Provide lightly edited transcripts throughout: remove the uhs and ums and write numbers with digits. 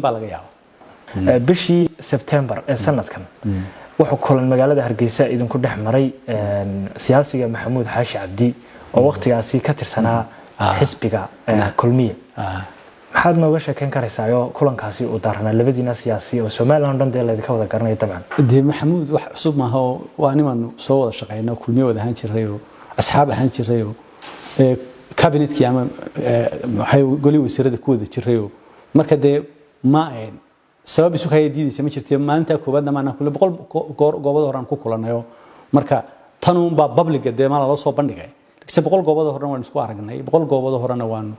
Baa laga yaaba. Bishii Sebtembar ee sanadkan wuxuu kulan magaalada Hargeysa idinku dhex maray siyaasiga Maxamuud Xaashi Cabdi oo waqtigaasi ka tirsanaa xisbiga Kulmiye. Maxaad nooga sheekeyn karaysaa oo kulankaasi uu daaranaa labadiina siyaasi oo Somaliland oo dhan dee laydinka wada garanaya dabcan? Dee Maxamuud wax cusub maaha oo waa nimaanu soo wada shaqeyno, Kulmiye wada ahaan jiray oo asxaab ahaan jiray oo cabinetkii ama maxay golihii wasiirada ku wada jiray. Oo marka dee ma sabab isu kaya diidaysa ma jirte. Maalintaa koowaadna maanaan kule 100 goor goobada hore aan ku kulanayo. Marka tanuunbaa public-ga dee maa laloo soo bandhigay, laakiinse 100 goobada horena waan isku aragnay, 100 goobada horena waanu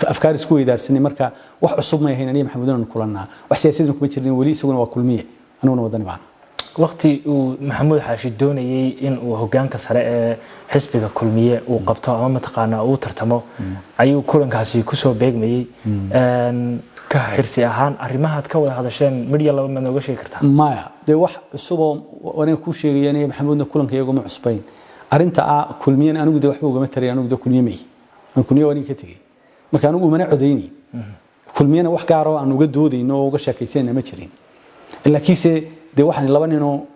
afkaar isku weydaarsanay. Marka wax cusub may ahayn aniga Maxamuud inaanu kulannaa. Wax siyaasadna kuma jirin weli, isaguna waa Kulmiye, aniguna Wadani baana. Waqti uu Maxamuud Xaashi doonayey in uu hogaanka sare ee xisbiga Kulmiye uu qabto ama mataqaanaa uu tartamo ayuu kulankaasi kusoo beegmayey. Ka Xirsi ahaan, arrimahaad ka wada hadasheen midya laba maad nooga sheegi kartaa? Maya, dee wax cusuboo aniga kuu sheegaya aniga Maxamuudna kulanka iyaguma cusbayn. Arrinta ah Kulmiyena anigu dee waxba ugama taray. Anigu dee Kulmiye ma ihi, anigu Kulmiye waa aniga ka tegey. Marka anigu umana codayni, Kulmiyena wax gaar oo aan uga doodayno oo uga sheekaysanayna ma jirin. Laakiinse dee waxaan laba ninoo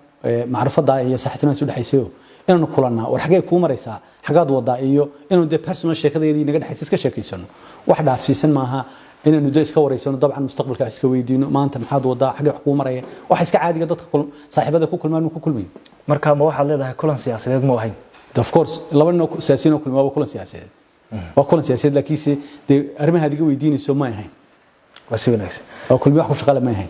macrifada iyo saaxiibtinimada isu dhexaysayo inaanu kulannaa, war xaggee kuu maraysaa, xaggaad wadaa, iyo inaanu dee personal sheekadayadii naga dhexaysa iska sheekaysano. Wax dhaafsiisan maaha inaanu dee iska wareysano dabcan, mustaqbalka wax iska weydiino, maanta maxaad wadaa, xaggee wax kuu maraya, waxa iska caadiga dadka saaxiibada ku kulmaan ku kulmayn. Marka ma waxaad leedahay kulan siyaasadeed mu ahayn? Of course, laba ninoo siyaasiyiin oo kulma waa kulan siyaasadeed, waa kulan siyaasadeed, laakiinse dee arrimaha aad iga weydiinayso ma ahayn. Waa si wanaagsan. Oo Kulmiye wax ku shaqale ma ahayn.